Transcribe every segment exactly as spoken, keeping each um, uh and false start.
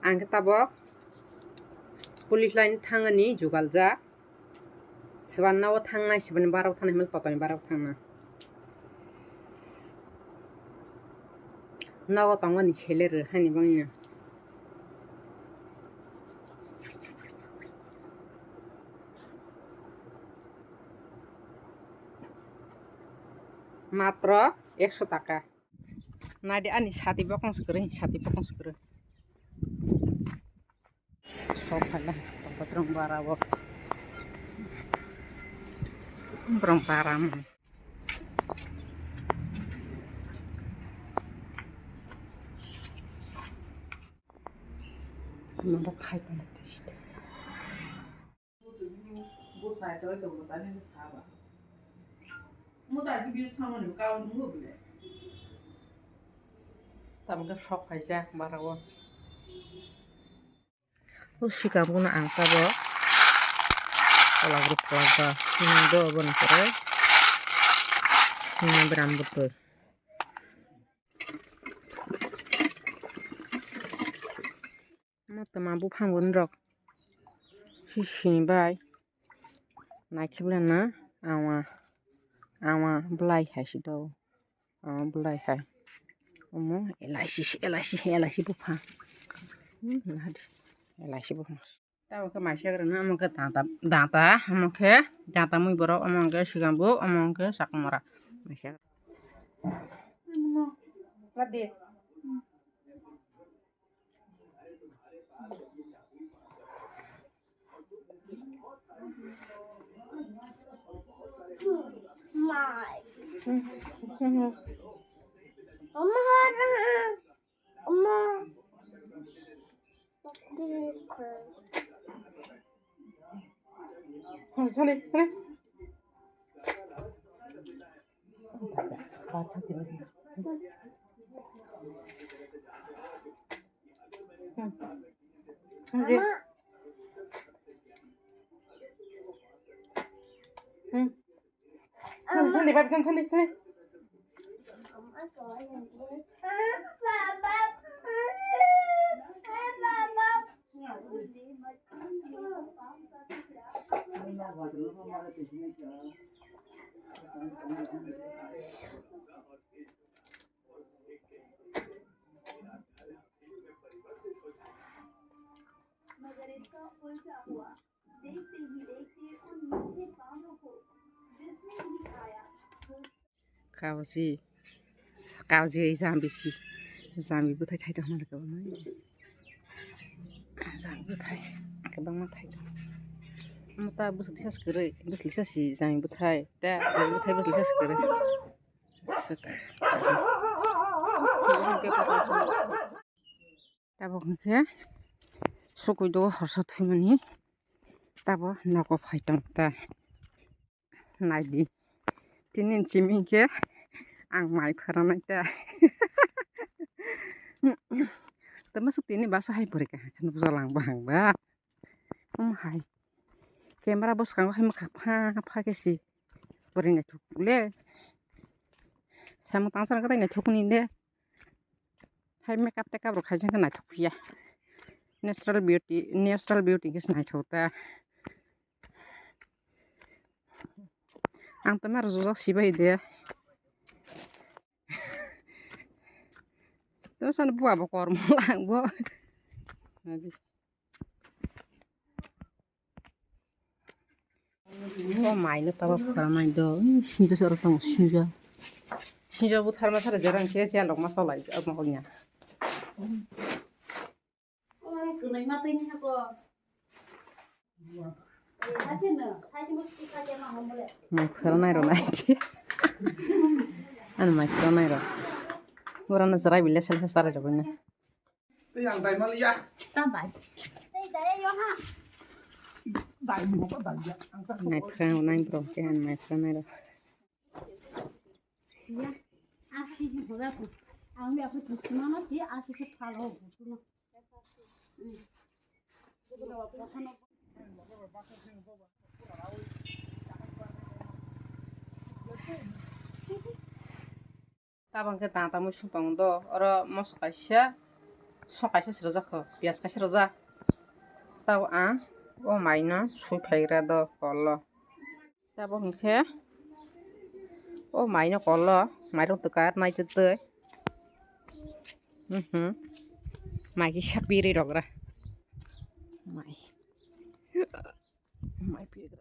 Ang khe tabok police line thangani jugaljak. Swbanna o thangnai, swbani barao thangnai, hwnba totoni barao thangna. Nogo tongmani sele rw hani bangya. Matro ekso taka. Naidi ani sati bokong se kwrwi, sati bokong se kwrwi. Sok phaila tongkha borok bara o. Borok bara mani. Borok khai phaila test. Tabuk khe sok phaijak bara o. O sikam bono ang tabok kolak rok kolak ba sinang do boni pore sinang bwram bwtwi. Omo twma buphang bo norok sisini bai naikhe belai no ama ama belai hai se do, ama belai hai omo elaichi se elaichi elaichi buphang elaichi buphang. Tabuk khe maisa kwrwngno omo khe danta danta omo khe danta mui borok omo khe sikam bo omo khe chakmara maisa. Thandi, thandi, thandi, thandi. मगर इसका उल्टा हुआ। देखते ही देखते उन मीठे पामों को जिसने भी खाया, वो Kauji, kauji, jambi si, jambi bwthai thai tongma le kwbangma, jambi bwthai kwbangma thai tong. Omo ta bwswk lisa se kwrwi, bwswk lisa si jambi bwthai, ta jambi bwthai bwswk lisa se kwrwi. Swk. Tabuk hwnkhe sukui do horsa thwimani tabo nogo phai tong ta. Naidi. Tini simi khe ang mai pharanai ta. Tama suk tini basa hai pore ka khe nukjak lang bang ba. Um hai. Camera bwskango hai mwkhang pha pha khe si pore naithok le. Samung tangsa rok tai naithok ni le. Hai makeup tekap rok khaijak khe naithok phiya. Natural beauty, natural beauty khe se naithok ta. Ang tamo rwjak sibai de. Tamo sani bua bo kormo lang bo. O mai no tabo khwra mai do. Sinjo se oro tongo sinjo. Sinjo butharma sara jera hwnkhe jel rok ma cholai omo hwnya. Mai khwra nai rw nai. Ani mai khwra nai rw. Ora no jera bile sel sel sara rw nai. Tei ang dai maliya. Tei dai yo ha. Dai mo ko dai ya. Ang sa ko. Nai phrang nai bro ke han nai phrang nai ro. Ya. Asi hi hora ko. Ang ya ko tu mana si asi ko phalo ko tu na. Hmm. Tabang khe danta muisung tongo do, oro moso kaisa Sok kaisa srojak kho, piyaj kaisa rojak. Tabo ang o maino sui phaigra do kolo. Tabo hwnkhe o maino kolo mairok twkar naitutwi. Mhm. Mai kisa piri rogra. Mai. Mai piri.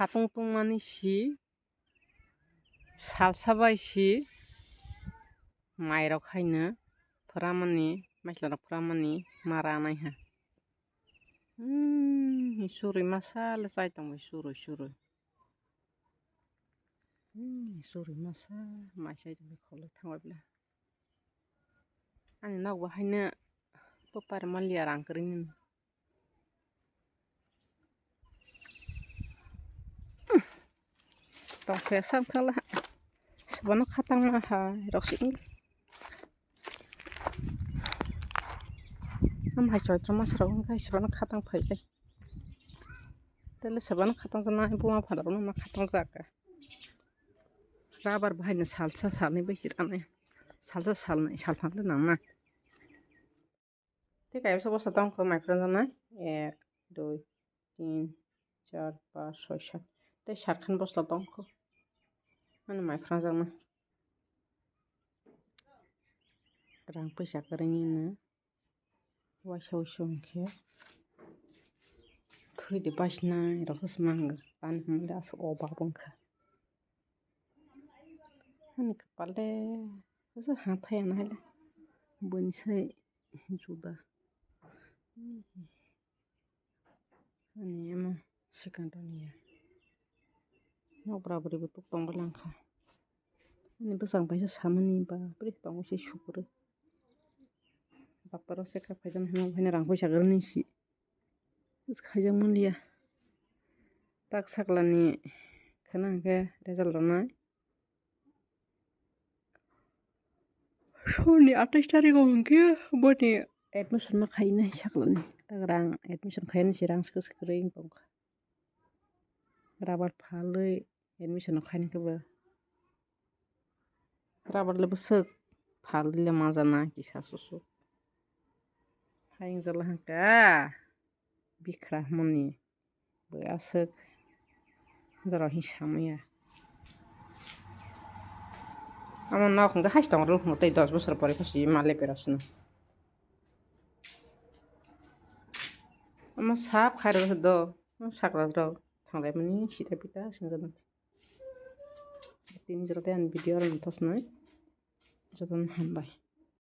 Satung tungmani si, salsa bai si, mairok haino phuramani, maislarok phuramani mara naiha. Hmm, surui masa le chai tongbai surui surui. Hmm, surui masa mai chai tongbai kholai thangbai bwle. Ani nokbo haino bupar maliya rang kwrwini. Tongkhe sam khala. Sabano khatang ma ha rok sing. Am hai choitro mas rok wngkha sabano khatang phai lai. Tele sabano khatang jana buma phada rok ma khatang jaka. Rabar bahai no salsa salni bai sirane. Salsa salni salphang le nang na. Tei kaisa bwsa tong kho mai phranjaknai, ek, dui, tin, char, panch, soi, sat. Tei sat khan bwsa tong kho. Ani mai phranjaknai. Rang puisa kwrwini no waisa waisa wngkhe thwi de paisnai rok se swmang ani hwnle aswk obab wngkha. Ani kwpal de kisa ha thaya nai le buini sai juda. Ani amo sikantani ya. Nok bwrabwrwi bo tuk tongbai langkha. Ani bwsang kaisa samani ba bwrwi tongo se sukuri. Baparo se kap khaijak nai hwnba haino rang puisa kwrwini si. Khaijak manliya. Tak saklani khwna hwnkhe result rwnai. Soni atais tarikh o hwnkhe boni admission ma khainai saklani. Tak rang admission khainai se rang swkang swkang tongkha. Rabar phalwi admission no khaini khe bo. Rabar le bwswk phalwi le majana kisa susuk. Hayung jala hwnkha bikra hwnmani. Bo aswk jora hi samaya. Amo nok hwnkhe haste tongo rw hwnkhe tei dos bosor pore khe si ma lepera sino. Amo sap khairok do sakla rok thanglaimani sita pita swngjana. Tini jora tei ani video rok thosnai jotono hambai.